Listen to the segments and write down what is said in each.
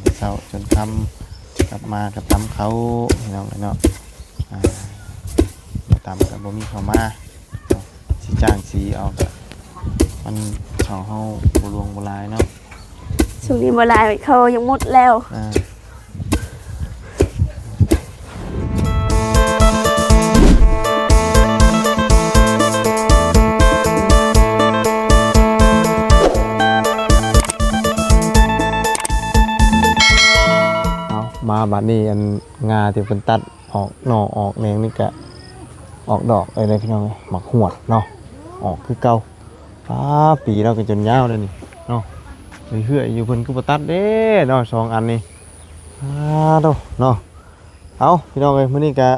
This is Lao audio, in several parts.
ແຕ່ເຊົ້າຈົນຄ່ຳ ກັບມາກໍຕຳເຂົ້າ ພີ່ນ້ອງເອີຍເນາະ. ອ່າ ບໍ່ຕຳກໍບໍ່ມີເຂົ້າມາເນາະ ຊິຈ້າງສີເອົາ ກໍມັນເຂົ້າເຮົາບໍ່ຫຼວງບໍ່ຫຼາຍເນາະ. ຊ່ວງນີ້ບໍ່ຫຼາຍ ເຂົ້າຍັງໝົດແລ້ວ. ອ່າ ເອົາ ມາບາດນີ້ ອັນ ງາທີ່ເພິ່ນຕັດອອກໜໍ່ອອກແໜງນີ້ກະອອກດອກເອີຍເດີພີ່ນ້ອງເອີຍ. ໝາກຫວດເນາະ ອອກຄືເກົ່າ. ປາ ປີລາວກໍຈົນຍາວແລ້ວນີ້ເນາະ ເຮືອຍຢູ່. ເພິ່ນຄືບໍ່ຕັດເດ້ເນາະ ສອງອັນນີ້. ອາ ໂທ້ເນາະ. ເອົາ ພີ່ນ້ອງເອີຍ ມື້ນີ້ກະ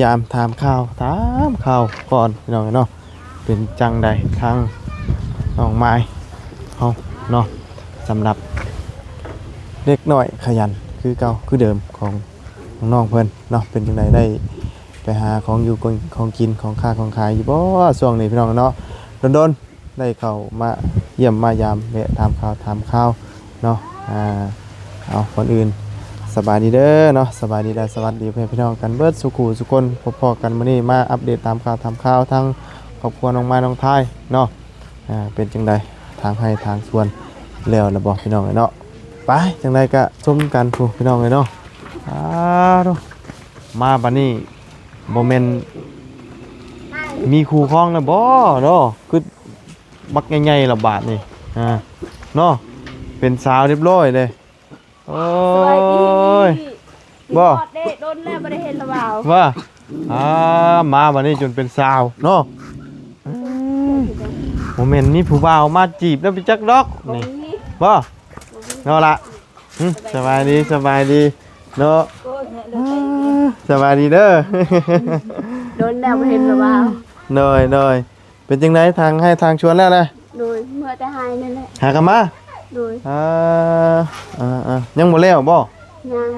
ຢາມຖາມຂ່າວ ຖາມຂ່າວກ່ອນ ພີ່ນ້ອງເອີຍເນາະ. ເປັນຈັ່ງໃດທາງນ້ອງມາຍເຮົາເນາະ ສຳລັບເດັກນ້ອຍຂະຫຍັນຄືເກົ່າຄືເດີມຂອງນ້ອງໆເພິ່ນເນາະ? ເປັນຈັ່ງໃດ ໄດ້ໄປຫາຂອງຢູ່ຂອງກິນ ຂອງຄ້າຂອງຂາຍຢູ່ບໍ່ຊ່ວງນີ້ ພີ່ນ້ອງເນາະ? ດົນໆ ໄດ້ເຂົ້າມາຢ້ຽມມາຢາມ ແວະຖາມຂ່າວຖາມຄາວເນາະ. ອ່າ ເອົາ ກ່ອນອື່ນສະບາຍດີເດີເນາະ ສະບາຍດີ ແລະ ສະຫວັດດີພໍ່ແມ່ພີ່ນ້ອງກັນເບິດສູ່ຄູ່ສູ່ຄົນ. ພົບພໍ້ກັນມື້ນີ້ ມາອັບເດດຖາມຂ່າວຖາມຄາວທາງຄອບຄົວນ້ອງມາຍນ້ອງທາຍເນາະ. ອ່າ ເປັນຈັ່ງໃດ ທາງໄຮ່ທາງສວນແລ້ວລະບໍ່ ພີ່ນ້ອງເອີຍເນາະ? ໄປ ຈັ່ງໃດກະຊົມກັນພຸ້ນ ພີ່ນ້ອງເອີຍເນາະ. ອາ ໂທ້ ມາບາດນີ້ ບໍ່ແມ່ນມີຄູ່ຄອງແລ້ວບໍ່ເນາະ? ຄືບັກໃຫຍ່ໆລະບາດນີ້ ອ່າ ເນາະ ເປັນສາວຮຽບຮ້ອຍເດ້. ໂອ້ຍ ສະບາຍດີ ບໍ່ ກິນຮອດເດ້ ດົນແລ້ວບໍ່ໄດ້ເຫັນລະບ່າວ ວ່າ ອ່າ ມາບາດນີ້ຈົນເປັນສາວເນາະ. ອືມ ບໍ່ແມ່ນມີຜູ້ບ່າວມາຈີບນຳໄປຈັກດອກນີ້ ບໍ່ ບໍ່ມີ ບໍ່ ເນາະລະ. ຫຶ ສະບາຍດີ ສະບາຍດີເນາະ. ໂອ້ຍ ອ່າ ສະບາຍດີເດີ ດົນແລ້ວບໍ່ເຫັນລະບ່າວ. ໂດຍ ໂດຍ. ເປັນຈັ່ງໃດ ທາງໄຮ່ທາງສວນແລ້ວນະ? ໂດຍ ເມືອແຕ່ໄຮ່ນັ້ນແຫຼະ ຫາກັນມາ. ໂດຍ ອ່າ ອ່າໆ ຍັງບໍ່ແລ້ວບໍ່? ຍັງ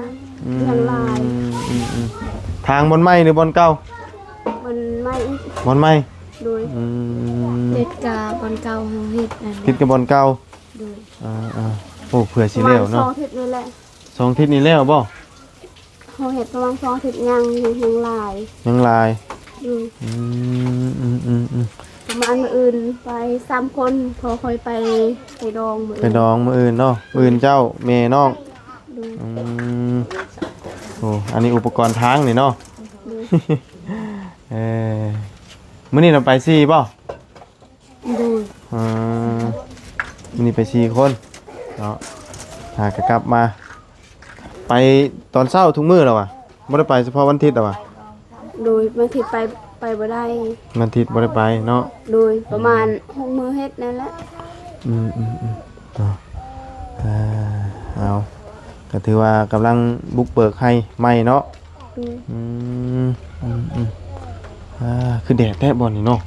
ອືມ ຍັງຫຼາຍ. ອືມໆ ທາງບ່ອນໃໝ່ຫຼືບ່ອນເກົ່າ? ບ່ອນໃໝ່. ບ່ອນໃໝ່. ໂດຍ ອືມ ຕິດກັບບ່ອນເກົ່າເຮົາເຮັດນັ້ນແຫຼະ ຕິດກັບບ່ອນເກົ່າ. ໂດຍ ອ່າໆ ໂອ້ ເພື່ອຊິແລ້ວເນາະ ປະມານສອງອາທິດນີ້ແຫຼະ. ສອງອາທິດນີ້ແລ້ວບໍ່? ເຮົາເຮັດປະມານສອງອາທິດ ຍັງ ຍັງ ຍັງຫຼາຍ ຍັງຫຼາຍ. ອືມ ອືມໆໆໆ ປະມານມື້ອື່ນໄປສາມຄົນ ເພາະຂ້ອຍໄປ ໄປດອງມື້ ໄປດອງມື້ອື່ນເນາະ. ມື້ອື່ນເຈົ້າ ແມ່ນ້ອງ. ໂດຍ ອືມ ໂອ້ ອັນນີ້ອຸປະກອນທາງນີ້ເນາະ. ໂດຍ ເອີ ມື້ນີ້ນະໄປສີ່ບໍ່? ໂດຍ ອ່າ ມື້ນີ້ໄປສີ່ຄົນເນາະ ຫາກະກັບມາ. ໄປຕອນເຊົ້າທຸກມື້ແລ້ວຫວາ? ບໍ່ໄດ້ໄປສະເພາະວັນທິດແລ້ວຫວາ? ໂດຍ ວັນທິດໄປ ໄປບໍ່ໄດ້ ວັນທິດບໍ່ໄດ້ໄປເນາະ. ໂດຍ ປະມານ ອືມ ຫົກມື້ເຮັດນັ້ນແຫຼະ. ອືມໆໆ ເນາະ ເອີ ເອົາ ກະຖືວ່າກຳລັງບຸກເບີກໄຮ່ໃໝ່ເນາະ. ອືມ ອືມ ອືມໆ ອ່າ ຄືແດດແທ້ບ່ອນນີ້ເນາະ.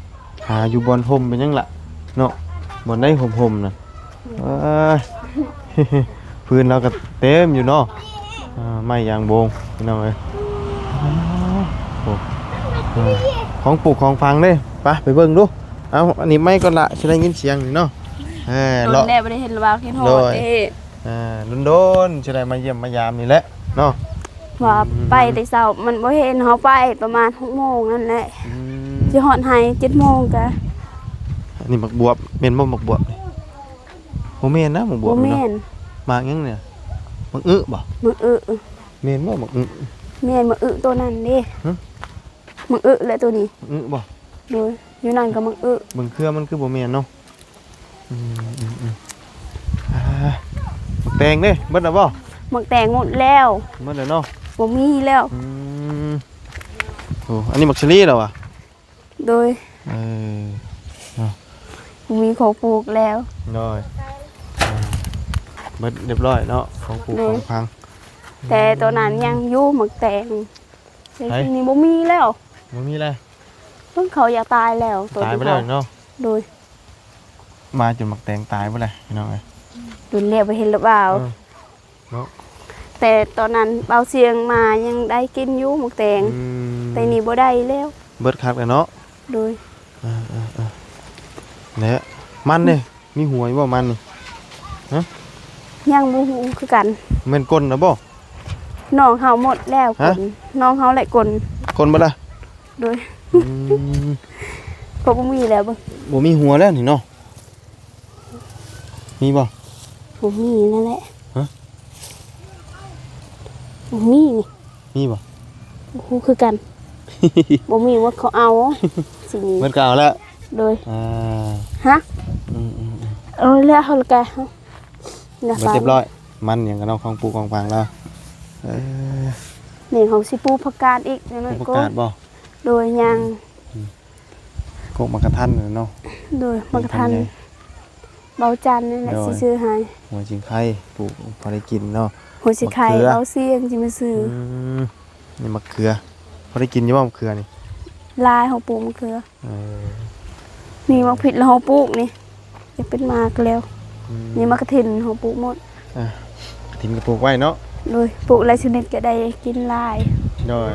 ຫາຢູ່ບ່ອນຮົ່ມເປັນຫຍັງລະເນາະ ບ່ອນໃດຮົ່ມໆນະ. ເອີຍ ພື້ນລາວກໍເຕັມຢູ່ເນາະ. ອ່າ ໄມ້ຢາງໂບງ ພີ່ນ້ອງເອີຍ. ໂອ້ ຂອງປູກຂອງຝັງເດ້. ໄປ ໄປເບິ່ງດູ. ເອົາ ອັນນີ້ໄມ້ກ່ອນລະ ຊິໄດ້ຍິນສຽງນີ້ເນາະ. ເອີ ດົນແລ້ວບໍ່ໄດ້ເຫັນລະບ່າວ ຄິດຮອດເດ້. ອ່າ ດົນໆ ຊິໄດ້ມາຢ້ຽມມາຢາມນີ້ແຫຼະເນາະ ວ່າ ອືມ ໄປແຕ່ເຊົ້າມັນບໍ່ເຫັນເຮົາໄປ ປະມານຫົກໂມງນັ້ນແຫຼະ. ອືມ ຊິຮອດໄຮ່ເຈັດໂມງກະ. ອັນນີ້ໝາກບວບ ແມ່ນບໍ່ໝາກບວບນີ້? ບໍ່ແມ່ນນະໝາກບວບ. ບໍ່ແມ່ນ ໝາກຫຍັງນີ້? ໝາກອຶບໍ່? ໝາກອຶ. ແມ່ນບໍ່ໝາກອຶ? ແມ່ນ ໝາກອຶໂຕນັ້ນເດ້. ຫຶ ໝາກອຶແຫຼະໂຕນີ້. ໝາກອຶບໍ່? ໂດຍ ຢູ່ນັ້ນກໍໝາກອຶ. ເບິ່ງເຄືອມັນຄືບໍ່ແມ່ນເນາະ. ອືມໆໆ ອ່າ ໝາກແຕງເດ້ ເບິດແລ້ວບໍ່? ໝາກແຕງໝົດແລ້ວ. ເບິດແລ້ວເນາະ ບໍ່ມີແລ້ວ. ອືມ ໂອ້ ອັນນີ້ໝາກສາລີແລ້ວຫວາ? ໂດຍ ເອີ ເນາະ ບໍ່ມີຂອງປູກແລ້ວ. ໂດຍ ເບິດຮຽບຮ້ອຍເນາະ ຂອງປູກຂອງຝັງ. ແຕ່ຕອນນັ້ນຍັງຢູ່ໝາກແຕງ ແຕ່ທີນີ້ບໍ່ມີແລ້ວ. ບໍ່ມີແລ້ວ ເພິ່ນເຂົາຢາກຕາຍແລ້ວ ຕາຍໄປແລ້ວເນາະ. ໂດຍ ມາຈົນໝາກແຕງຕາຍເບິດແລ້ວ ພີ່ນ້ອງເອີຍ. ດົນແລ້ວບໍ່ເຫັນລະບ່າວ ເອີ ເນາະ ແຕ່ຕອນນັ້ນບ່າວຊຽງມາຍັງໄດ້ກິນຢູ່ໝາກແຕງ. ອືມ ແຕ່ນີ້ບໍ່ໄດ້ແລ້ວ ເບິດຄັກແລ້ວເນາະ. ໂດຍ ເອີໆໆ ແລະ ມັນເດ້ ມີຫົວຢູ່ບໍ່ມັນນີ້? ຮະ ຍັງບໍ່ຮູ້ຄືກັນ. ແມ່ນກົ້ນນະບໍ່? ນ້ອງເຮົາໝົດແລ້ວ. ຮະ? ກົ້ນ ນ້ອງເຮົາແຫຼະກົ້ນ. ກົ້ນເບິດລະ? ໂດຍ. ອືມ ເພາະບໍ່ມີແລ້ວເບິ່ງ. ບໍ່ມີຫົວແລ້ວນີ້ເນາະ. ມີບໍ່? ບໍ່ມີນັ້ນແຫຼະ. ຮະ? ບໍ່ມີນີ້. ມີບໍ່? ບໍ່ຮູ້ຄືກັນ. ບໍ່ມີໝົດເຂົາເອົາ. ຊິມີ ໝົດກໍເອົາແລ້ວ. ໂດຍ. ອ່າ ຮະ? ອືມໆໆ ເອົາແລ້ວເຮົາລະກະ ເບິດຮຽບຮ້ອຍ. ມັນຫຍັງກໍເນາະ ຂອງປູກຂອງຝັງລາວ. ເອີ ນີ້ເຮົາຊິປູກຜັກກາດອີກໜ້ອຍໆ. ປູກຜັກກາດບໍ່? ໂດຍ. ຍັງ ອືມ ກົກໝາກກະທັນເນາະ. ໂດຍ. ໝາກກະທັນ ເບົາຈັນນີ້ແຫຼະ ຊິຊື້ໃຫ້. ຫົວຊິງໄຄ ປູກພໍໄດ້ກິນເນາະ. ຫົວຊິງໄຄ ເບົາຊຽງຊິມາຊື້. ອືມ ນີ້ໝາກເຂືອ ພໍໄດ້ກິນຢູ່ບໍ່ໝາກເຂືອນີ້? ຫຼາຍ ເຮົາປູກໝາກເຂືອ. ເອີ ນີ້ໝາກພິກລະເຮົາປູກນີ້ ຢາກເປັນໝາກແລ້ວ. ອືມ ນີ້ໝາກກະທິນເຮົາປູກໝົດ. ອ່າ ກະທິນກໍປູກໄວ້ເນາະ. ໂດຍ. ປູກຫຼາຍຊະນິດກໍໄດ້ກິນຫຼາຍ. ໂດຍ.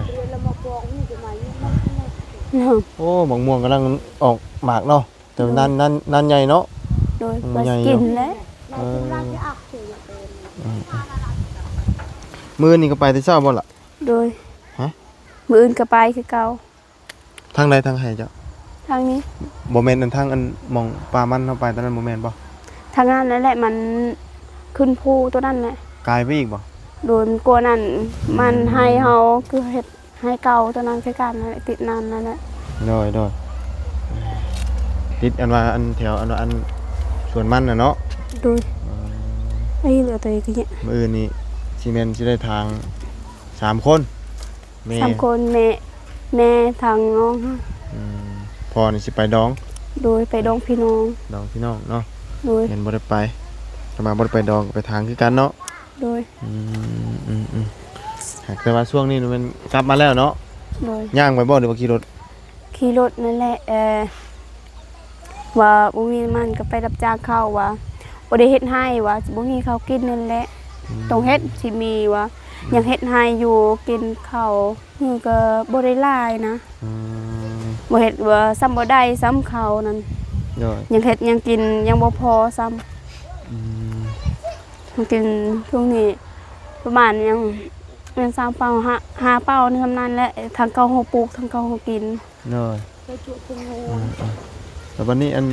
ໂອ້ ໝາກມ່ວງກຳລັງອອກໝາກເນາະ. ແຕ່ວ່ານັ້ນ ນັ້ນ ນັ້ນໃຫຍ່ເນາະ. ໂດຍ. ມັນໃຫຍ່ຢູ່ ກິນແລ້ວ. ເອີ ອືມ ມື້ນີ້ກໍໄປແຕ່ເຊົ້າບໍ່ລະ? ໂດຍ. ຮະ? ມື້ອື່ນກໍໄປຄືເກົ່າ. ທາງໃດ? ທາງໃຫ້ເຈົ້າ? ທາງນີ້. ບໍ່ແມ່ນອັນທາງອັນໝ່ອງປ່າມັນເຮົາໄປຕອນນັ້ນບໍ່ແມ່ນບໍ່? ທາງນັ້ນນັ້ນແຫຼະ ມັນຂຶ້ນພູຕົວນັ້ນແຫຼະ. ກາຍໄປອີກບໍ່? ໂດຍ. ມັນກວ່ານັ້ນ ອືມ ມັນໃຫ້ເຮົາຄືເຮັດ ໃຫ້ເກົ່າຕົວນັ້ນຄືກັນນັ້ນແຫຼະ ຕິດນັ້ນນັ້ນແຫຼະ. ໂດຍ ໂດຍ. ຕິດອັນວ່າອັນແຖວອັນວ່າອັນສວນມັນນະເນາະ. ໂດຍ. ອືມ ໄອ້ເຫຼືອໂຕນີ້ ມື້ອື່ນນີ້ຊິແມ່ນຊິໄດ້ທາງສາມຄົນ ແມ່ ສາມຄົນ ແມ່ ແມ່ ທາງນ້ອງ. ອືມ ພໍ່ນີ້ຊິໄປດອງ. ໂດຍ. ໄປດອງພີ່ນ້ອງ. ດອງພີ່ນ້ອງເນາະ. ໂດຍ. ແມ່ນບໍ່ໄດ້ໄປ ຖ້າວ່າບໍ່ໄດ້ໄປດອງກໍໄປທາງຄືກັນເນາະ. ໂດຍ. ອືມ ອືມ ອືມ ຫາກແຕ່ວ່າຊ່ວງນີ້ມັນກັບມາແລ້ວເນາະ. ໂດຍ. ຍ່າງໄປບໍ່ ຫຼືວ່າຂີ່ລົດ? ຂີ່ລົດນັ້ນແຫຼະ. ເອີ ວ່າບໍ່ມີມັນກໍໄປຮັບຈ້າງເຂົາ ວ່າບໍ່ໄດ້ເຮັດໄຮ່ ວ່າບໍ່ມີເຂົ້າກິນນັ້ນແຫຼະ. ອືມ ຕ້ອງເຮັດ ຊິມີວ່າ ອືມ ຍັງເຮັດໄຮ່ຢູ່ ກິນເຂົ້າ ຄືກໍບໍ່ໄດ້ຫຼາຍນະ. ອືມ ບໍ່ເຮັດວ່າຊ້ຳບໍ່ໄດ້ຊ້ຳເຂົ້ານັ້ນ. ໂດຍ. ຍັງເຮັດຍັງກິນຍັງບໍ່ພໍຊ້ຳ. ອືມ ມັນກິນຊ່ວງນີ້ປະມານຍັງ ຍັງສາມເປົາ ຫ້າ ຫ້າເປົານີ້ສ່ຳນັ້ນແຫຼະ ທັງເຂົ້າເຮົາປູກ ທັງເຂົ້າເຮົາກິນ. ໂດຍ. ອືມ ແລ້ວບັດນີ້ອັນ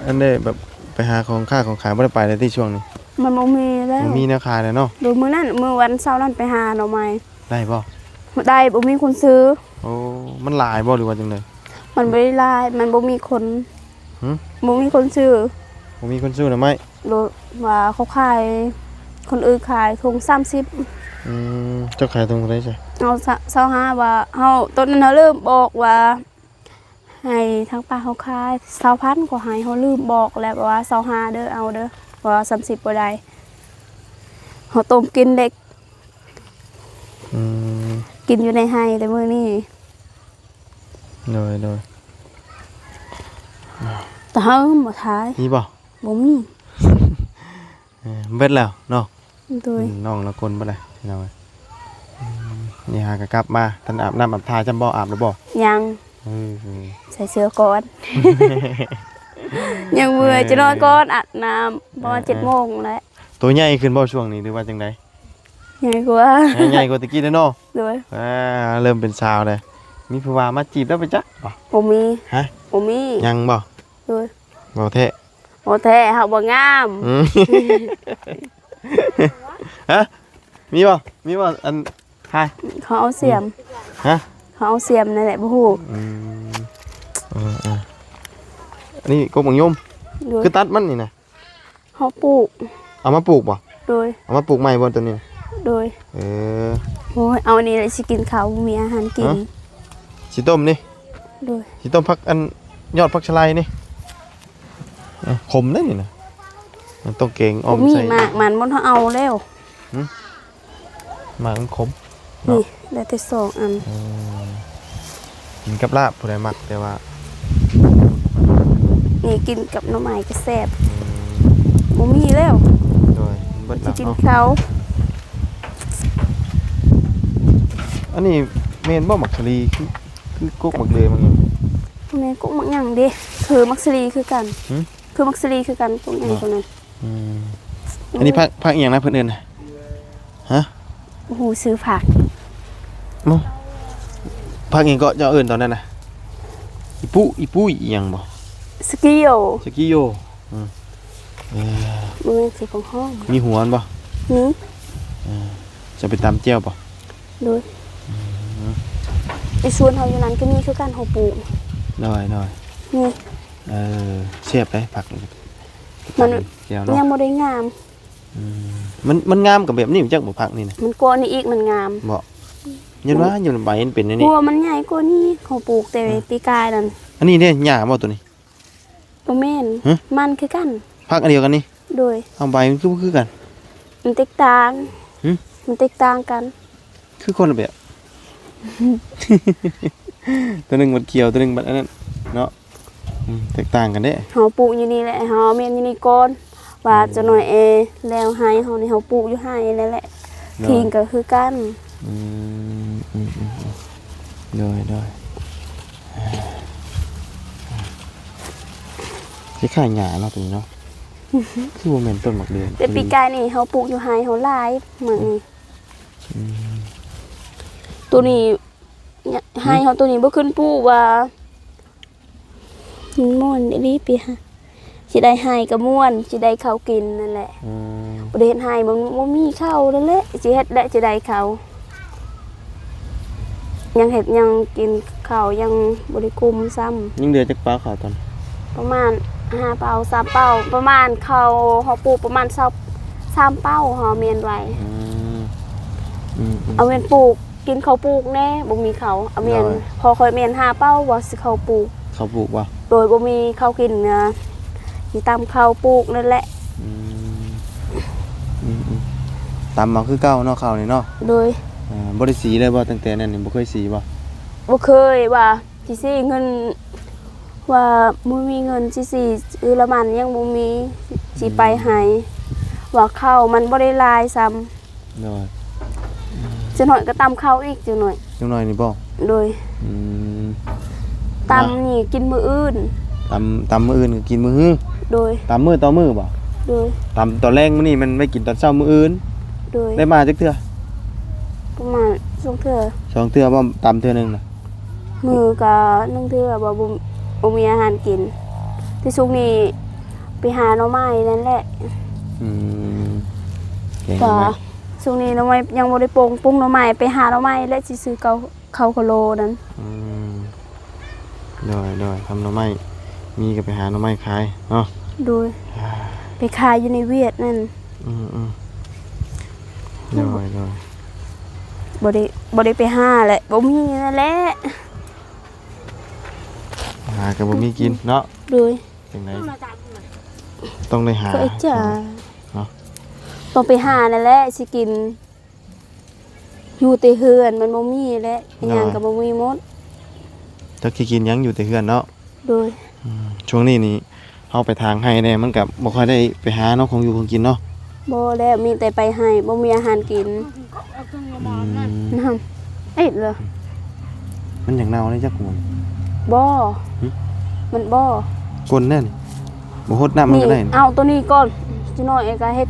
ອັນໄດ້ແບບໄປຫາຂອງຄ້າຂອງຂາຍບໍ່ໄດ້ໄປເລີຍຕິຊ່ວງນີ້? ມັນບໍ່ມີແລ້ວ ບໍ່ມີແນວຂາຍແລ້ວເນາະ. ໂດຍ. ມື້ນັ້ນ ມື້ວັນເສົານັ້ນໄປຫາໜໍ່ໄມ້. ໄດ້ບໍ່? ໄດ້. ບໍ່ມີຄົນຊື້. ໂອ້ ມັນຫຼາຍບໍ່ ຫຼືວ່າຈັ່ງໃດ? ມັນບໍ່ໄດ້ຫຼາຍ ມັນບໍ່ມີຄົນ. ຫື? ບໍ່ມີຄົນຊື້. ບໍ່ມີຄົນຊື້ໜໍ່ໄມ້. ໂດຍ. ວ່າເຂົາຂາຍ ຄົນອື່ນຂາຍຖົງສາມສິບ. ອືມ ເຈົ້າຂາຍຖົງເທົ່າໃດຊະ? ເອົາ ຊາວຫ້າ ວ່າເຮົາ ຕອນນັ້ນເຮົາລືມບອກວ່າ ໃຫ້ທາງປ້າເຮົາຂາຍຊາວພັນ ກໍໃຫ້ເຮົາລືມບອກແລ້ວວ່າຊາວຫ້າເດີ ເອົາເດີ ເພາະວ່າສາມສິບບໍ່ໄດ້ ເຮົາຕົ້ມກິນເດັກ. ອືມ ກິນຢູ່ໃນໄຮ່ແຕ່ມື້ນີ້. ໂດຍ ໂດຍ. ແຕ່ເຮົາບໍ່ຂາຍ. ມີບໍ່? ບໍ່ມີ. ເອີ ເບິດແລ້ວເນາະ. ໂດຍ. ອືມ ນ້ອງລະກົນເບິດແລ້ວພີ່ນ້ອງເອີຍ. ອືມ ນີ້ຫາກໍກັບມາ ທັນອາບນ້ຳອາບທ່າຈຳບໍ່? ອາບແລ້ວບໍ່? ຍັງ. ເອີ ໃສ່ເສື້ອກ່ອນ ຍັງເມື່ອຍ. ເອີ ຈະນອນກ່ອນ ອາບນ້ຳປະມານ ເອີ ເຈັດໂມງແລ້ວ. ໂຕໃຫຍ່ຂຶ້ນບໍ່ຊ່ວງນີ້ ຫຼືວ່າຈັ່ງໃດ? ໃຫຍ່ກວ່າ ໃຫຍ່ກວ່າແຕ່ກີ້ແລ້ວເນາະ. ໂດຍ. ອ່າ ເລີ່ມເປັນສາວແລ້ວ. ມີຜູ້ບ່າວມາຈີບແລ້ວໄປຈັກບໍ່? ບໍ່ມີ. ຮະ? ບໍ່ມີ. ຍັງບໍ່? ໂດຍ. ເວົ້າແທ້? ບໍ່ແທ້ ເຮົາບໍ່ງາມ. ອືມ ຮະ? ມີບໍ່? ມີບໍ່? ອັນ ຮະ? ເຂົາເອົາສຽມ. ຮະ? ເຂົາເອົາສຽມນັ້ນແຫຼະ ບໍ່ຮູ້. ອືມ ເອີໆ ອັນນີ້ກົກໝາກຍົມ. ໂດຍ. ຄືຕັດມັນນີ້ນະ? ເຮົາປູກ. ເອົາມາປູກບໍ່? ໂດຍ. ເອົາມາປູກໃໝ່ບໍ່ໂຕນີ້? ໂດຍ. ເອີ ໂອ້ຍ ເອົາອັນນີ້ແຫຼະຊິກິນເຂົ້າ ບໍ່ມີອາຫານກິນ. ຮະ? ຊິຕົ້ມນີ້? ໂດຍ. ຊິຕົ້ມຜັກ ອັນ ຍອດຜັກສະໄລນີ້. ເອີ ຂົມເດ້ນີ້ນະ ມັນຕ້ອງແກງອ່ອມໃສ່. ບໍ່ມີໝາກມັນ ມັນເຮົາເອົາແລ້ວ. ຫື? ໝາກມັນຂົມເນາະ. ນີ້ໄດ້ແຕ່ສອງອັນ. ເອີ ກິນກັບລາບ ຜູ້ໃດມັກ ແຕ່ວ່າ ນີ້ກິນກັບໜໍ່ໄມ້ກໍແຊບ. ອືມ ບໍ່ມີແລ້ວ. ໂດຍ. ເບິດແລ້ວເນາະ ຊິກິນເຂົ້າ. ອັນນີ້ແມ່ນບໍ່ ໝາກສາລີ? ຄື ຄືກົກໝາກເຫຼືອຍໝາກຫຍັງ. ບໍ່ແມ່ນກົກໝາກຫຍັງເດ້ ຄືໝາກສາລີຄືກັນ. ຫື? ຄືໝາກສາລີຄືກັນ ກົກຫຍັງ ບໍ່ ຕົວນັ້ນ. ອືມ ອັນນີ້ຜັກ ຜັກອີ່ຫຍັງນະເພິ່ນເອີ້ນນະ? ຮະ? ບໍ່ຮູ້ຊື່ຜັກ. ເອົ້າ ຜັກຫຍັງເກາະເຈົ້າເອີ້ນຕອນນັ້ນນະ? ອີປູ ອີປູ ອີຫຍັງບໍ່? ສະກິໂຍ ສະກິໂຍ. ອືມ ເອີ ບໍ່ແມ່ນ ຊິຂອງຫ້ອງ ມີຫົວມັນບໍ່? ມີ. ເອີ ຈະໄປຕຳແຈ່ວບໍ່? ໂດຍ. ອືມ ໃນສວນເຮົາຢູ່ນັ້ນກໍມີຄືກັນ ເຮົາປູກ. ໂດຍ ໂດຍ. ນີ້ ເອີ ແຊບເດ້ ຜັກ ມັນ ແຈ່ວເນາະ ຍັງບໍ່ໄດ້ງາມ. ອືມ ມັນ ມັນງາມກໍແບບນີ້ ຈັກບໍ່ ຜັກນີ້ນະ? ມັນກວ່ານີ້ອີກ ມັນງາມ. ບໍ່? ຍ້ອນວ່າ ອືມ ຍ້ອນໃບມັນເປັນແນວນີ້ ຫົວມັນໃຫຍ່ກວ່ານີ້ ເຮົາປູກແຕ່ ອືມ ປີກາຍນັ້ນ. ອັນນີ້ເດ້ ຫຍ້າບໍ່ໂຕນີ້? ບໍ່ແມ່ນ. ຮະ? ມັນຄືກັນ. ຜັກອັນດຽວກັນນີ້? ໂດຍ. ເອົາ ໃບມັນຄືບໍ່ຄືກັນ? ມັນແຕກຕ່າງ. ຫຶ? ມັນແຕກຕ່າງກັນ. ຄືຄົນລະແບບ. ໂຕໜຶ່ງບັດຂຽວ ໂຕໜຶ່ງບັດອັນນັ້ນເນາະ. ອືມ ແຕກຕ່າງກັນເດ້. ເຮົາປູກຢູ່ນີ້ແຫຼະ ເຮົາເອົາແມ່ນຢູ່ນີ້ກ່ອນ ວ່າ ອືມ ຈັກໜ້ອຍແອແລ້ວໄຮ່ເຮົານີ້ ເຮົາປູກຢູ່ໄຮ່ນັ້ນແຫຼະ. ໂດຍ. ທິງກໍຄືກັນ. ອືມ ອືມ ອືມ ອືມ ໂດຍ ໂດຍ. ຄ້າຍໆຫຍ້າເນາະ ໂຕນີ້ເນາະ. ຄືບໍ່ແມ່ນຕົ້ນໝາກເດືອນ ແຕ່ປີກາຍນີ້ເຮົາປູກຢູ່ໄຮ່ເຮົາຫຼາຍໝາກນີ້. ອືມ ໂຕນີ້ ອືມ ໄຮ່ເຮົາໂຕນີ້ບໍ່ຂຶ້ນປູກວ່າ ມັນມ່ວນອີ່ຫຼີ ໄປຫາ ຊິໄດ້ໄຮ່ກໍມ່ວນ ຊິໄດ້ເຂົ້າກິນນັ້ນແຫຼະ. ອືມ ບໍ່ໄດ້ເຮັດໄຮ່ ບໍ່ ບໍ່ມີເຂົ້ານັ້ນແຫຼະ ຊິເຮັດແຫຼະ ຊິໄດ້ເຂົ້າ ຍັງເຮັດ ຍັງກິນເຂົ້າ ຍັງບໍ່ໄດ້ກຸມຊ້ຳ. ຍັງເຫຼືອຈັກເປົາເຂົ້າຕອນ? ປະມານຫ້າເປົາ ສາມເປົາ ປະມານເຂົ້າເຮົາປູກປະມານຊາວ ສາມເປົາ ເຮົາແມ່ນໄວ້. ອືມ ອືມ ອືມ ເອົາແມ່ນປູກ ກິນເຂົ້າປູກແດ່ ບໍ່ມີເຂົ້າ ອາແມ່ນ. ໂດຍ. ພໍ່ຂ້ອຍແມ່ນຫ້າເປົາວ່າຊິເຂົ້າປູກ. ເຂົ້າປູກບໍ່? ໂດຍ ບໍ່ມີເຂົ້າກິນນະ ຊິຕຳເຂົ້າປູກນັ້ນແຫຼະ. ອືມ ອືມ ອືມ ຕຳເອົາຄືເກົ່າເນາະ ເຂົ້ານີ້ເນາະ. ໂດຍ. ເອີ ບໍ່ໄດ້ສີເລີຍບໍ່? ຕັ້ງແຕ່ນັ້ນນີ້ບໍ່ເຄີຍສີບໍ່? ບໍ່ເຄີຍວ່າຊິສີເງິນ ວ່າບໍ່ມີເງິນຊິ ຊິຊື້ລະມັນຍັງບໍ່ມີ ຊິໄປໃຫ້ ອືມ ວ່າເຂົ້າມັນບໍ່ໄດ້ຫຼາຍຊ້ຳ. ໂດຍ. ຈັກໜ້ອຍກໍຕຳເຂົ້າອີກ ຈັກໜ້ອຍ. ຈັກໜ້ອຍນີ້ບໍ່? ໂດຍ. ອືມ ຕຳນີ້ກິນມື້ອື່ນ. ຕຳ ຕຳມື້ອື່ນກໍກິນມື້ຮື? ໂດຍ. ຕຳມື້ຕໍ່ມື້ບໍ່? ໂດຍ. ຕຳຕອນແລງມື້ນີ້ ມັນໄວ້ກິນຕອນເຊົ້າມື້ອື່ນ? ໂດຍ. ໄດ້ມາຈັກເທື່ອ? ປະມານສອງເທື່ອ. ສອງເທື່ອບໍ່? ຕຳເທື່ອໜຶ່ງນະ? ມື້ກະໜຶ່ງເທື່ອ ບໍ່ ບໍ່ ບໍ່ມີອາຫານກິນ. ແຕ່ຊ່ວງນີ້ໄປຫາໜໍ່ໄມ້ນັ້ນແຫຼະ. ອືມ ແກງໜໍ່ໄມ້. ກະຊ່ວງນີ້ໜໍ່ໄມ້ຍັງບໍ່ໄດ້ປົງ ປຸງໜໍ່ໄມ້ ໄປຫາໜໍ່ໄມ້ ແລະຊິຊື້ເຂົ້າ ເຂົ້າຄະໂລນັ້ນ. ອືມ ໂດຍ ໂດຍ. ທຳໜໍ່ໄມ້ ມີກໍໄປຫາໜໍ່ໄມ້ຂາຍເນາະ. ໂດຍ. ອ່າ ໄປຂາຍຢູ່ໃນຫວຽດນັ້ນ. ອືມ ອືມ ໂດຍ ໂດຍ. ບໍ່ໄດ້ ບໍ່ໄດ້ໄປຫາແຫຼະ ບໍ່ມີນັ້ນແຫຼະ. ຫາກໍບໍ່ມີກິນເນາະ. ໂດຍ. ຈັ່ງໃດຕ້ອງໄດ້ຫາ ເນາະ. ຕ້ອງໄປຫານັ້ນແຫຼະຊິກິນ. ຢູ່ແຕ່ເຮືອນມັນບໍ່ມີແຫຼະ ອີຫຍັງກໍບໍ່ມີໝົດ. ຈັກຊິກິນຫຍັງ ຢູ່ແຕ່ເຮືອນເນາະ. ໂດຍ. ອືມ ຊ່ວງນີ້ນີ້ ເຮົາໄປຖາງໄຮ່ແດ່ ມັນກໍບໍ່ຄ່ອຍໄດ້ໄປຫາເນາະ ຂອງຢູ່ຂອງກິນເນາະ. ບໍ່ແລ້ວ ມີແຕ່ໄປໄຮ່ ບໍ່ມີອາຫານກິນ. ອືມ ເອັດເລີຍ ມັນຢາກເນົ່າເດ້ຈັກໝູ່. ບໍ່ ຫຶ? ມັນບໍ່ ກົ້ນແນ່ນີ້ ບໍ່ຫົດນ້ຳມັນກໍໄດ້. ນີ້ ເອົາໂຕນີ້ກ່ອນ ຈັກໜ້ອຍກໍເຮັດ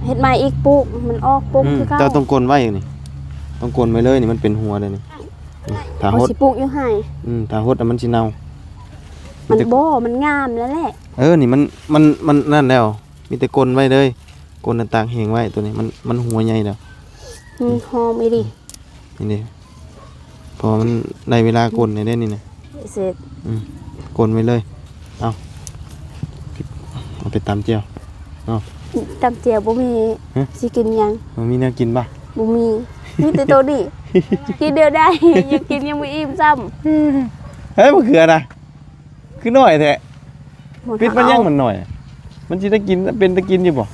ເຮັດໃໝ່ອີກ ປູກ ມັນອອກ ປຸກ ອືມ ຄືເກົ່າ. ເຈົ້າຕ້ອງກົ້ນໄວ້ນີ້ ຕ້ອງກົ້ນໄວ້ເລີຍນີ້ ມັນເປັນຫົວເດ້ນີ້. ນີ້ ຖ້າຫົດ ຊິປູກຢູ່ໄຮ່. ອືມ ຖ້າຫົດແລ້ວມັນຊິເນົ່າ. ມັນບໍ່ ມັນງາມແລ້ວແຫຼະ. ເອີ ນີ້ມັນ ມັນ ມັນນັ້ນແລ້ວ ມີແຕ່ກົ້ນໄວ້ເລີຍ ກົ້ນໜ້າຕ່າງແຫ້ງໄວ້. ໂຕນີ້ມັນ ມັນຫົວໃຫຍ່ແລ້ວ. ອືມ ຫອມອີ່ຫຼີ. ນີ້ເດ້ ເພາະວ່າມັນໄດ້ເວລາກົ້ນແລ້ວເດ້ນີ້ນະ. ເສັດ ອືມ ກົ້ນໄວ້ເລີຍ. ເອົາ ເອົາໄປຕຳແຈ່ວເນາະ. ຕຳແຈ່ວບໍ່ມີ. ຮະ? ຊິກິນຫຍັງ? ບໍ່ມີແນວກິນບໍ່? ບໍ່ມີ ມີແຕ່ໂຕນີ້ ກິນດຽວໄດ້ ຍັງກິນຍັງບໍ່ອີ່ມຊ້ຳ. ເຮີ້ຍ ມະເຂືອນະ ຄືໜ້ອຍແທ້. ບໍ່ ປິດມັນຍັງ ເອົາ ມັນໜ້ອຍ ມັນຊິໄດ້ກິນ ເປັນຕາກິນຢູ່ບໍ່?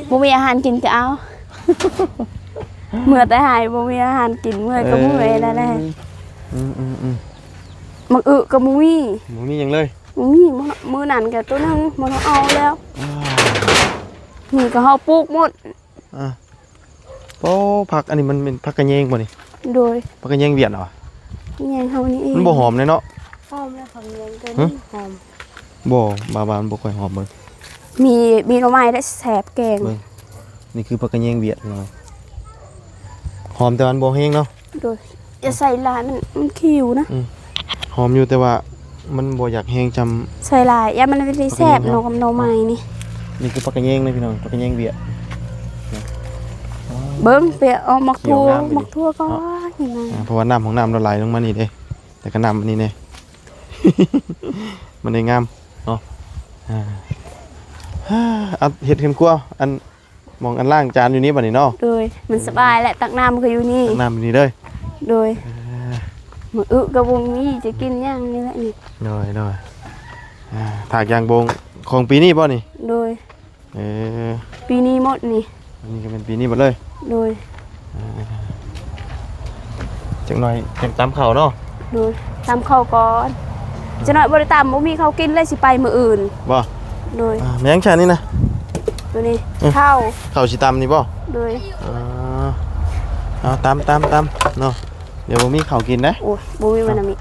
ບໍ່ມີອາຫານກິນກໍເອົາ ເມື່ອຍແຕ່ຫາຍ ບໍ່ມີອາຫານກິນ ເມື່ອຍກໍເມື່ອຍນັ້ນແຫຼະ. ເອີ ອືມໆໆ ໝາກອຶກໍບໍ່ມີ ບໍ່ມີຫຍັງເລີຍ. ບໍ່ມີ ມື້ນັ້ນກໍໂຕໜຶ່ງ ບໍ່ໄດ້ເອົາແລ້ວ. ອ່າ ນີ້ກໍເຮົາປູກໝົດ. ອ່າ ໂອ້ ຜັກອັນນີ້ມັນເປັນຜັກກະແຍງບໍ່ນີ້? ໂດຍ. ຜັກກະແຍງຫວຽດຫວາ? ກະແຍງເຮົານີ້ເອງ. ມັນບໍ່ຫອມເລີຍເນາະ. ຫອມແລ້ວ ຜັກກະແຍງກໍ ຫຶ? ຫອມ. ບໍ່ ບາບາ ມັນບໍ່ຄ່ອຍຫອມເບິ່ງ. ມີ ມີໜໍ່ໄມ້ໄດ້ແຊບແກງ. ເບິ່ງ ນີ້ຄືຜັກກະແຍງຫວຽດພີ່ນ້ອງ ຫອມແຕ່ວ່າມັນບໍ່ແຮງເນາະ. ໂດຍ ຢ່າໃສ່ຫຼາຍ ມັນ ມັນຂິວນະ. ອືມ ຫອມຢູ່ ແຕ່ວ່າມັນບໍ່ຢາກແຮງຊ່ຳ. ໃສ່ຫຼາຍຢ້ານມັນບໍ່ໄດ້ແຊບເນາະ ກັບໜໍ່ໄມ້ນີ້. ນີ້ຄືຜັກກະແຍງເນາະພີ່ນ້ອງ ຜັກກະແຍງຫວຽດ. ເບິ່ງ ໄປເອົາໝາກຖົ່ວ ໝາກຖົ່ວກ່ອນ ເນາະ ນີ້ນະ. ອ່າ ເພາະວ່ານ້ຳຂອງນ້ຳລະໄຫຼລົງມານີ້ເດ້ ແລ້ວກໍນ້ຳອັນນີ້ແດ່ ມັນໄດ້ງາມເນາະ. ອ່າ ເຮັດເຮືອນຄົວ ອັນ ໝ່ອງອັນລ້າງຈານຢູ່ນີ້ບັດນີ້ເນາະ. ໂດຍ ມັນສະບາຍແຫຼະ ຕັກນ້ຳກໍຢູ່ນີ້ ຕັກນ້ຳຢູ່ນີ້ເລີຍ. ໂດຍ ເອີ ມື້ອື່ນກໍບໍ່ມີຈະກິນຫຍັງນີ້ແຫຼະນີ້. ໂດຍ ໂດຍ ອ່າ ຖາກຢາງບົງຂອງປີນີ້ບໍ່ນີ້? ໂດຍ ເອີ ປີນີ້ໝົດນີ້ ອັນນີ້ກໍແມ່ນປີນີ້ໝົດເລີຍ. ໂດຍ ອ່າ ຈັກໜ້ອຍຈັ່ງຕຳເຂົ້າເນາະ. ໂດຍ ຕຳເຂົ້າກ່ອນ ຈັກໜ້ອຍບໍ່ໄດ້ຕຳ ບໍ່ມີເຂົ້າກິນເລີຍ ຊິໄປມື້ອື່ນ. ບໍ່? ໂດຍ ອ່າ ແມ່ນຫຍັງຊະນີ້ນະ? ໂຕນີ້ ເອີ ເຂົ້າ ເຂົ້າຊິຕຳນີ້ບໍ່? ໂດຍ ອ່າ ເອົາ ຕຳ ຕຳ ຕຳເນາະ ດຽວບໍ່ມີເຂົ້າກິນເດ້. ໂອ້ຍ ບໍ່ມີ ເອົາ ມັນນະມີ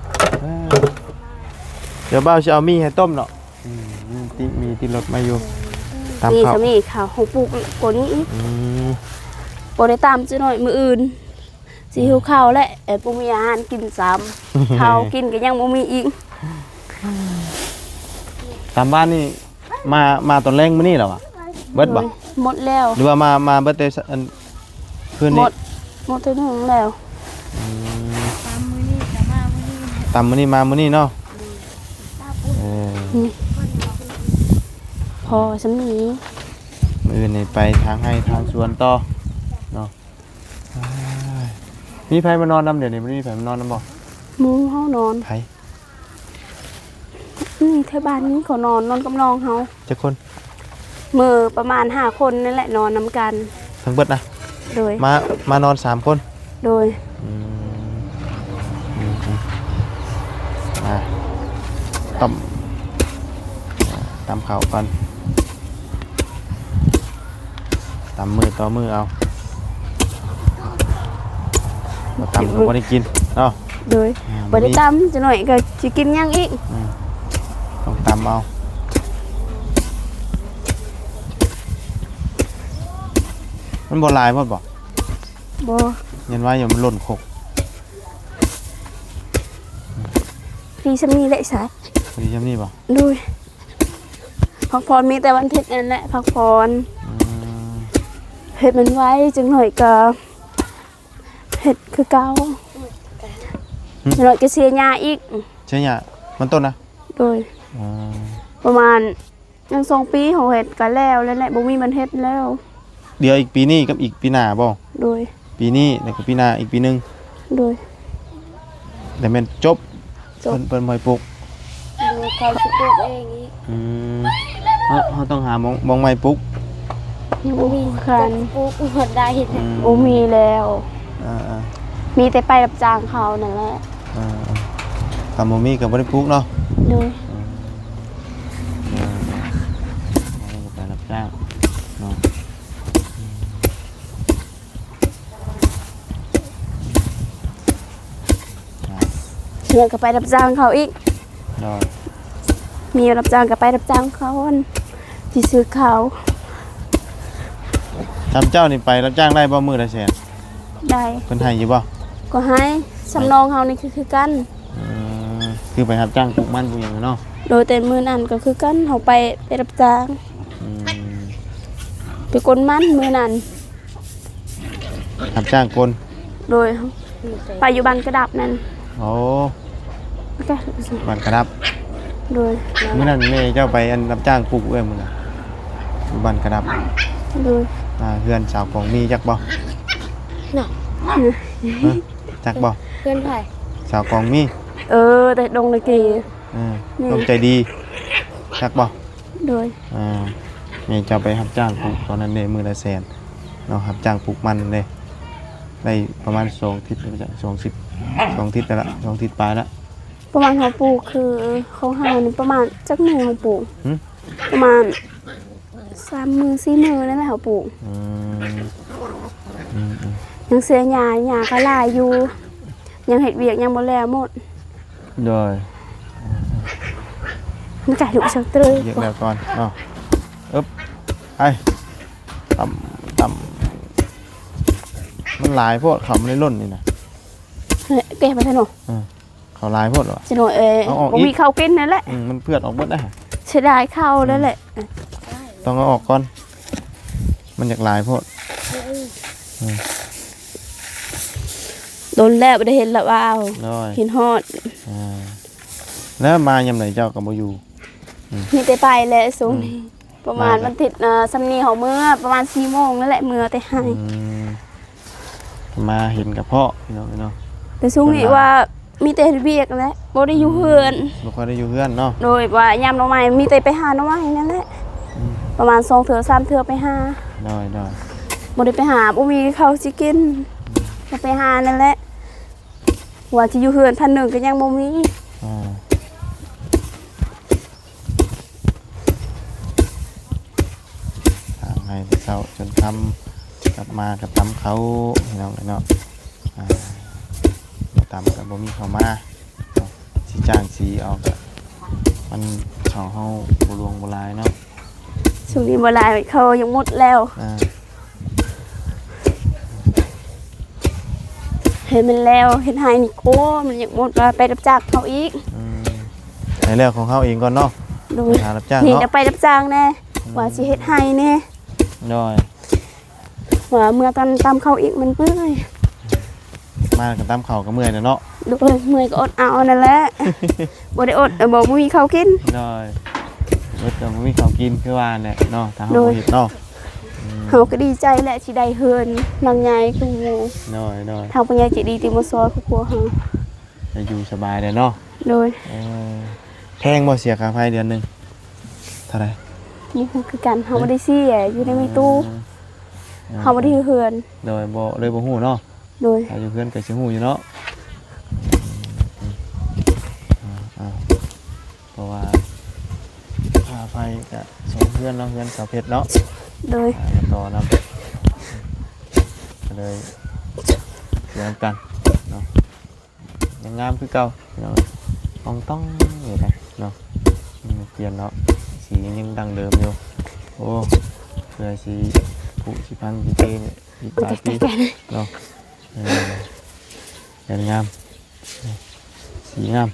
ເອີ ດຽວບ່າວຊິເອົາໝີ່ໃຫ້ຕົ້ມເນາະ. ອືມ ມີຕິ ມີຕິດລົດມາຢູ່ ຕຳເຂົ້າ ມີກໍມີເຂົ້າ ເຮົາປູກກວ່ານີ້ອີກ. ອືມ ບໍ່ໄດ້ຕຳ ຈັກໜ້ອຍມື້ອື່ນຊິຫິວເຂົ້າແຫຼະ ເອີ ບໍ່ມີອາຫານກິນຊ້ຳ ເຂົ້າກິນກໍຍັງບໍ່ມີອີກ. ຕຳຫວານນີ້ ມາ ມາຕອນແລງມື້ນີ້ແລ້ວຫວາ? ເບິດບໍ່? ໂດຍ ໝົດແລ້ວ. ຫຼືວ່າມາ ມາເບິດແຕ່ ອັນ ຄືນນີ້ ໝົດ ໝົດເທື່ອໜຶ່ງແລ້ວ. ອືມ ຕຳມື້ນີ້ກໍມາມື້ນີ້ ຕຳມື້ນີ້ມາມື້ນີ້ເນາະ. ເອີ ນີ້ ພໍສ່ຳນີ້ ມື້ອື່ນນີ້ໄປທາງໄຮ່ທາງສວນຕໍ່ເນາະ. ເອີຍ ມີໃຜມານອນນຳດຽວນີ້? ບໍ່ມີໃຜມານອນນຳບໍ່? ໝູ່ເຮົານອນ ໃຜ? ນີ້ ແຖວບ້ານນີ້ເຂົານອນ ນອນກັບນ້ອງເຮົາ. ຈັກຄົນ? ເມີປະມານຫ້າຄົນນີ້ແຫຼະ ນອນນຳກັນທັງເບິດນະ. ໂດຍ ມາ ມານອນສາມຄົນ. ໂດຍ ອືມ ອືມ ອືມ ອ່າ ຕຳ ອ່າ ຕຳເຂົ້າກ່ອນ ຕຳມື້ຕໍ່ມື້ເອົາ ບໍ່ຕຳກໍບໍ່ໄດ້ກິນເນາະ. ໂດຍ ອ່າ ບໍ່ໄດ້ຕຳ ຈັກໜ້ອຍກໍຊິກິນຫຍັງອີກ? ອືມ ຕ້ອງຕຳເອົາ. ມັນບໍ່ຫຼາຍໂພດບໍ່? ບໍ່ ຍັນວ່າຢູ່ມັນຫຼົ່ນຄົກ. ພໍດີຊ່ຳນີ້ແຫຼະຊາຍ ພໍດີຊ່ຳນີ້ບໍ່? ໂດຍ ພັກຜ່ອນ ມີແຕ່ວັນອາທິດນັ້ນແຫຼະພັກຜ່ອນ. ອືມ ເຮັດມັນໄວ ຈັກໜ້ອຍກໍເຮັດຄືເກົ່າ. ຫຶ ຈັກໜ້ອຍກໍເສຍຫຍ້າອີກ. ເສຍຫຍ້າ? ມັນຕົ້ນນະ? ໂດຍ ອໍ ປະມານ ຍັງສອງປີເຮົາເຮັດກໍແລ້ວແລ້ວແຫຼະ ບໍ່ມີມັນເຮັດແລ້ວ. ດຽວອີກປີນີ້ກັບອີກປີໜ້າບໍ່? ໂດຍ ປີນີ້ແລ້ວກໍປີໜ້າອີກປີໜຶ່ງ. ໂດຍ ແລ້ວແມ່ນຈົບ ຈົບ ເພິ່ນ ເພິ່ນບໍ່ໃຫ້ປູກ. ໂດຍ ເຂົາຊິປູກເອງອີກ. ອືມ ເຮົາ ເຮົາຕ້ອງຫາໝ່ອງ ໝ່ອງໃໝ່ປູກ. ຍັງບໍ່ຮູ້ຄືກັນ ປູກບໍ່ໄດ້. ອືມ ບໍ່ມີແລ້ວ. ອ່າໆ ມີແຕ່ໄປຮັບຈ້າງເຂົານັ້ນແຫຼະ. ອ່າໆ ຖ້າບໍ່ມີກໍບໍ່ໄດ້ປູກເນາະ. ໂດຍ ອືມ ອ່າ ໄປຮັບຈ້າງເນາະ. ເຮົາກໍໄປຮັບຈ້າງເຂົາອີກ. ໂດຍ ມີຮັບຈ້າງກໍໄປຮັບຈ້າງເຂົາ ຊິຊື້ເຂົ້າ. ຊ່ຳເຈົ້ານີ້ໄປຮັບຈ້າງໄດ້ບໍ່ ມື້ລະແສນ? ໄດ້. ເພິ່ນໃຫ້ຢູ່ບໍ່? ກໍໃຫ້ ຊ່ຳນ້ອງເຮົານີ້ຄື ຄືກັນ. ອືມ ຄືໄປຮັບຈ້າງປູກມັນປູກຫຍັງເນາະ. ໂດຍ ແຕ່ມື້ນັ້ນກໍຄືກັນ ເຮົາໄປ ໄປຮັບຈ້າງ. ອືມ ໄປກົນມັນມື້ນັ້ນ ຮັບຈ້າງກົນ. ໂດຍ ໄປຢູ່ບ້ານກະດັບນັ້ນ. ໂອ້ ບ້ານກະດັບ. ໂດຍ ມື້ນັ້ນແມ່ເຈົ້າໄປ ອັນ ຮັບຈ້າງປູກເອື້ອຍມື້ນັ້ນ ຢູ່ບ້ານກະດັບ. ໂດຍ ອ່າ ເຮືອນສາວກອງມີ ຈັກບໍ່? ນະ ຮະ? ຈັກບໍ່? ເຮືອນໃຜ? ສາວກອງມີ. ເອີ ແຕ່ດົງລະເກ. ເອີ ນີ້ ນ້ອງໃຈດີ ຈັກບໍ່? ໂດຍ ອ່າ ແມ່ເຈົ້າໄປຮັບຈ້າງປູກຕອນນັ້ນເດ້ ມື້ລະແສນເນາະ ຮັບຈ້າງປູກມັນເດ້ ໄດ້ປະມານສອງທິດແລ້ວ ສອງທິດ ສອງທິດແລ້ວລະ ສອງທິດປາຍລະ. ປະມານເຮົາປູກ ຄືຂອງເຮົານີ້ປະມານຈັກມື້ເຮົາປູກ? ຫຶ ປະມານ ສາມມື້ສີ່ມື້ນັ້ນແຫຼະເຮົາປູກ. ອືມ ອືມໆ ຍັງເສຍຫຍ້າ ຫຍ້າກໍຫຼາຍຢູ່ ຍັງເຮັດວຽກຍັງບໍ່ແລ້ວໝົດ. ໂດຍ ມັນກະລູກສັກເຕີຍ ວຽກແລ້ວກ່ອນເນາະ. ອຶບ ໄປ ຕຳ ຕ ຕ່ຳ ມັນຫຼາຍໂພດ ເຂົ້າມັນໄດ້ລົ້ນນີ້ນະ ແກະໄປຊະເນາະ ເອີ ເຂົ້າຫຼາຍໂພດຫວາ ຊິໜ້ອຍ ເອີ ເອົາອອກອີກ ບໍ່ມີເຂົ້າກິນນັ້ນແຫຼະ ອືມ ມັນເຜືອດອອກເບິດໄດ໋ ເສຍດາຍເຂົ້າ ອືມ ນັ້ນແຫຼະ ຕ້ອງເອົາອອກກ່ອນ ມັນຢາກຫຼາຍໂພດ ເອີ ເອີ ດົນແລ້ວບໍ່ໄດ້ເຫັນລະວ່າວ ໂດຍ ຄິດຮອດ ອ່າ ແລ້ວມາຍາມໃດເຈົ້າກໍບໍ່ຢູ່ ອືມ ມີແຕ່ໄປແຫຼະຊ່ວງນີ້ ອືມ ປະມານວັນທິດ ເອີ ຊ່ຳນີ້ເຮົາເມືອ ປະມານສີ່ໂມງນັ້ນແຫຼະ ເມືອແຕ່ໄຮ່ ອືມ ມາເຫັນກະເພາະພີ່ນ້ອງເນາະ ແຕ່ຊ່ວງນີ້ວ່າມີແຕ່ເຮັດວຽກແຫຼະ ບໍ່ໄດ້ຢູ່ເຮືອນ ອືມ ບໍ່ຄ່ອຍໄດ້ຢູ່ເຮືອນເນາະ ໂດຍວ່າຍາມໜໍ່ໄມ້ມີແຕ່ໄປຫາໜໍ່ໄມ້ນັ້ນແຫຼະ ອືມ ປະມານສອງເທື່ອສາມເທື່ອໄປຫາ ໂດຍໆ ບໍ່ໄດ້ໄປຫາ ບໍ່ມີເຂົ້າຊິກິນ ອືມ ກໍໄປຫານັ້ນແຫຼະ ວ່າຊິຢູ່ເຮືອນພັນໜຶ່ງກໍຍັງບໍ່ມີ ອືມ ຫາງໃຫ້ແຕ່ເຊົ້າຈົນຄ່ຳ ກັບມາກໍຕຳເຂົ້າພີ່ນ້ອງເອີຍເນາະ ອ່າ ບໍ່ຕຳກໍບໍ່ມີເຂົ້າມາເນາະ ຊິຈ້າງສີເອົາກໍມັນເຂົ້າເຮົາບໍ່ຫຼວງບໍ່ຫຼາຍເນາະ ຊ່ວງນີ້ບໍ່ຫຼາຍ ເຂົ້າຍັງໝົດແລ້ວ ອ່າ ເຮັດມັນແລ້ວ ເຮັດໄຮ່ນີ້ ໂອ້ ມັນຍັງໝົດ ວ່າໄປຮັບຈ້າງເຂົາອີກ ອືມ ໃຫ້ແລ້ວຂອງເຮົາເອງກ່ອນເນາະ ໂດຍ ຫາຮັບຈ້າງ ນີ້ ເນາະ ຈະໄປຮັບຈ້າງແດ່ ອືມ ວ່າຊິເຮັດໄຮ່ແດ່ ໂດຍ ວ່າເມື່ອຕອນຕຳເຂົ້າອີກມັນເມື່ອຍ ມາກໍຕຳເຂົ້າກໍເມື່ອຍແລ້ວເນາະ ໂດຍ ເມື່ອຍກໍອົດເອົານັ້ນແຫຼະ ບໍ່ໄດ້ອົດ ບໍ່ ບໍ່ມີເຂົ້າກິນ ໂດຍ ອົດກໍບໍ່ມີເຂົ້າກິນຄືວ່າແຫຼະເນາະ ຖ້າເຮົາ ໂດຍ ບໍ່ເຮັດເນາະ ອືມ ເຮົາກໍດີໃຈແຫຼະ ຊິໄດ້ເຮືອນຫຼັງໃຫຍ່ຄືໝູ່ ໂດຍໆ ທາງຜູ້ໃຫຍ່ໃຈດີທີ່ມາຊ່ອຍຄອບຄົວເຮົາ ໄດ້ຢູ່ສະບາຍແລ້ວເນາະ ໂດຍ ເອີ ແພງບໍ່ ເສຍຄ່າໄຟເດືອນໜຶ່ງເທົ່າໃດ? ບໍ່ຮູ້ຄືກັນ ເຮົາບໍ່ໄດ້ເສຍ ຢູ່ໃນມີຕູ້ ເອີ ເຮົາບໍ່ໄດ້ຢູ່ເຮືອນ ໂດຍ ບໍ່ ເລີຍບໍ່ຮູ້ເນາະ ໂດຍ ຖ້າຢູ່ເຮືອນກໍຊິຮູ້ຢູ່ເນາະ ເພາະວ່າຄ່າໄຟກະສອງເຮືອນເນາະ ເຮືອນສາວເພັດເນາະ ໂດຍ ອ່າ ມາຕໍ່ນຳ ກໍເລີຍເສຍນຳກັນເນາະ ຍັງງາມຄືເກົ່າພີ່ນ້ອງ ອ່ອງຕ່ອງຢູ່ເດ້ເນາະ ຍັງບໍ່ປ່ຽນເນາະ ສີຍັງດັ່ງເດີມຢູ່ ໂອ້ ເພື່ອຊິຜຸຊິພັງຊິເຈນີ້ ອີກຫຼາຍປີເນາະ ເອີ ຍັງງາມ ສີງາມ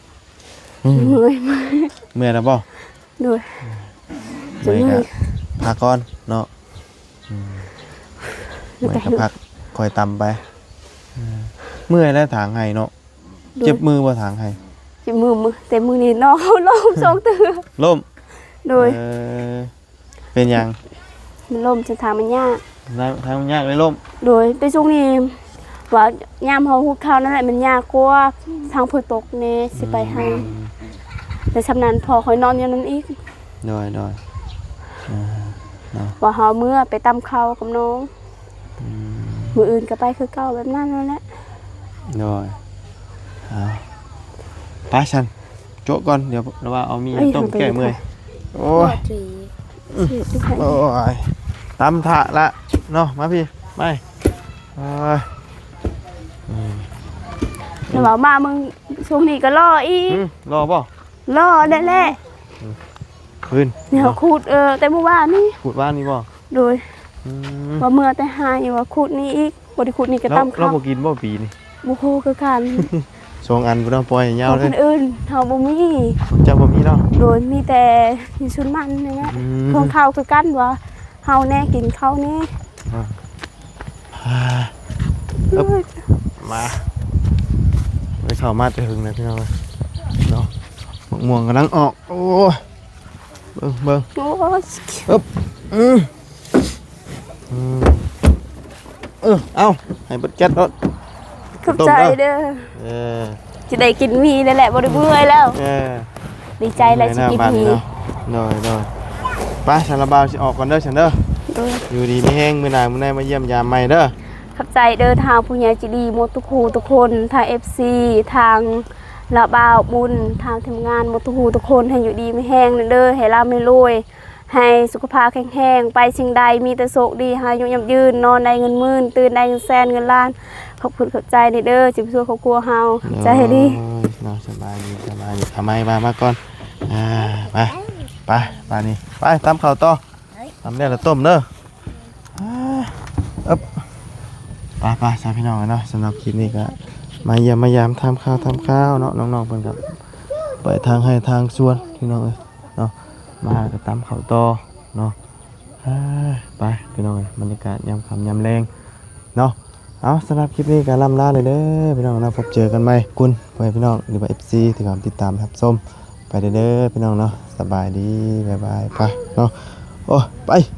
ອືມ ເມື່ອຍ ເມື່ອຍ ເມື່ອຍແລ້ວບໍ່? ໂດຍ ເມື່ອຍກະພັກກ່ອນເນາະ ອືມ ເມື່ອຍກະພັກ ຄ່ອຍຕຳໄປ ເອີ ເມື່ອຍແລ້ວຖາງໄຮ່ເນາະ ໂດຍ ເຈັບມືບໍ່ຖາງໄຮ່? ເຈັບມື ແຕ່ມື້ນີ້ນ້ອງລົ້ມສອງເທື່ອ ລົ້ມ ໂດຍ ເອີ ເປັນຫຍັງ? ມັນລົ້ມ ເສັ້ນທາງມັນຍາກ ທາງມັນຍາກເລີຍລົ້ມ ໂດຍ ແຕ່ຊ່ວງນີ້ວ່າຍາມເຮົາຫຸດເຂົ້ານັ້ນແຫຼະ ມັນຍາກກວ່າ ທາງຝົນຕົກແດ່ ຊິໄປໃຫ້ ອືມ ແຕ່ຊ່ຳນັ້ນພໍ່ຂ້ອຍນອນຢູ່ນັ້ນອີກ ໂດຍໆ ເອີ ເນາະ ວ່າເຮົາເມືອໄປຕຳເຂົ້າກັບນ້ອງ ອືມ ມື້ອື່ນກໍໄປຄືເກົ່າ ແບບນັ້ນຫັ້ນແຫຼະ ໂດຍ ເອົາ ໄປຊັ້ນ ໂຈະກ່ອນ ດຽວລະວ່າເອົາໝີ່ຕົ້ມແກ້ເມື່ອຍ ໂອ້ຍ ໂອ້ຍ ຕຳຖະລະເນາະ ມາພີ້ ໄປ ໂອ້ຍ ອືມ ລະວ່າມາເບິ່ງຊ່ວງນີ້ກໍຫຼໍ່ອີກ ອືມ ຫຼໍ່ບໍ່? ຫຼໍ່ແດ່ແຫຼະ ອືມ ຄືນ ແນວຂູດ ເອີ ແຕ່ມື້ວານນີ້ ຂູດວານນີ້ບໍ່? ໂດຍ ອືມ ວ່າເມືອແຕ່ໄຮ່ ວ່າຂູດນີ້ອີກ ບໍ່ໄດ້ຂູດນີ້ກໍຕຳເຂົ້າ ລາວບໍ່ກິນບໍ່ປີນີ້? ບໍ່ຮູ້ຄືກັນ ສອງອັນພຸ້ນເນາະ ປ່ອຍຍາວເລີຍ ຄົນອື່ນເຮົາບໍ່ມີ ເຈົ້າບໍ່ມີເນາະ ໂດຍ ມີແຕ່ຢູ່ສວນມັນນີ້ແຫຼະ ອືມ ຂອງເຂົາຄືກັນ ວ່າເຮົາແດ່ ກິນເຂົ້າແດ່ ອ່າ ມາ ໄດ້ເຂົ້າມາແຕ່ເຫິງແລ້ວພີ່ນ້ອງເອີຍເນາະ ໝາກມ່ວງກຳລັງອອກ ໂອ້ຍ ເບິ່ງ ເບິ່ງ ໂອ້ຍ ອຶບ ອືມ ອືມ ເອີ ເອົາ ໃຫ້ເບິດແກັດໂລດ ຂອບໃຈເດີ ເອີ ຊິໄດ້ກິນໝີ່ແລ້ວແຫຼະ ບໍ່ໄດ້ເມື່ອຍແລ້ວ ເອີ ດີໃຈແລ້ວຊິກິນໝີ່ ໂດຍໆ ໄປ ຊັ້ນລະບ່າວຊິອອກກ່ອນເດີ ຊັ້ນເດີ ໂດຍ ຢູ່ດີມີແຮງ ມື້ໜ້າມື້ໃນມາຢ້ຽມຢາມໃໝ່ເດີ ຂອບໃຈເດີ ທາງຜູ້ໃຫຍ່ໃຈດີໝົດທຸກຜູ້ທຸກຄົນ ທາງເອັຟຊີ ທາງ ລະບ່າວບຸນ ທາງທີມງານໝົດທຸກຜູ້ທຸກຄົນ ໃຫ້ຢູ່ດີມີແຮງເດີ ໃຫ້ລ່ຳໃຫ້ລວຍ ໃຫ້ສຸຂະພາບແຂງແຮງ ໄປສິ່ງໃດມີແຕ່ໂຊກດີ ໃຫ້ອາຍຸຫຍັບຍືນ ນອນໄດ້ເງິນໝື່ນ ຕື່ນໄດ້ເງິນແສນເງິນລ້ານ ຂອບຄຸນຂອບໃຈເດີ ທີ່ມາຊ່ວຍຄອບຄົວເຮົາ ຂອບໃຈໃຫ້ດີ ໂອ້ຍ ເນາະ ສະບາຍດີ ສະບາຍດີ ເອົາໄມ້ວາງມາກ່ອນ ອ່າ ໄປ ໄປ ບາດນີ້ ໄປ ຕຳເຂົ້າຕໍ່ ຕຳແລ້ວລະຕົ້ມເດີ ອ່າ ອຶບ ໄປໆ ຊະພີ່ນ້ອງເອີຍເນາະ ສຳລັບຄລິບນີ້ກໍມາຢ້ຽມມາຢາມ ຖາມຂ່າວຖາມຄາວເນາະ ນ້ອງໆເພິ່ນກໍໄປທາງໄຮ່ທາງສວນ ພີ່ນ້ອງເອີຍເນາະ ມາຫາກໍຕຳເຂົ້າຕໍ່ເນາະ ເອີ ໄປພີ່ນ້ອງເອີຍ ບັນຍາກາດຍາມຄ່ຳຍາມແລງເນາະ. ເອົາ ສຳລັບຄລິບນີ້ກໍລ່ຳລາເລີຍເດີພີ່ນ້ອງເນາະ ພົບເຈີກັນໃໝ່ ຂອບຄຸນພໍ່ແມ່ພີ່ນ້ອງ ຫຼືວ່າ ເອັຟຊີ ທີ່ເຂົ້າມາຕິດຕາມຮັບຊົມ ໄປເດີພີ່ນ້ອງເນາະ ສະບາຍດີ ບາຍບາຍ ໄປເນາະ ໂອ້ ໄປ.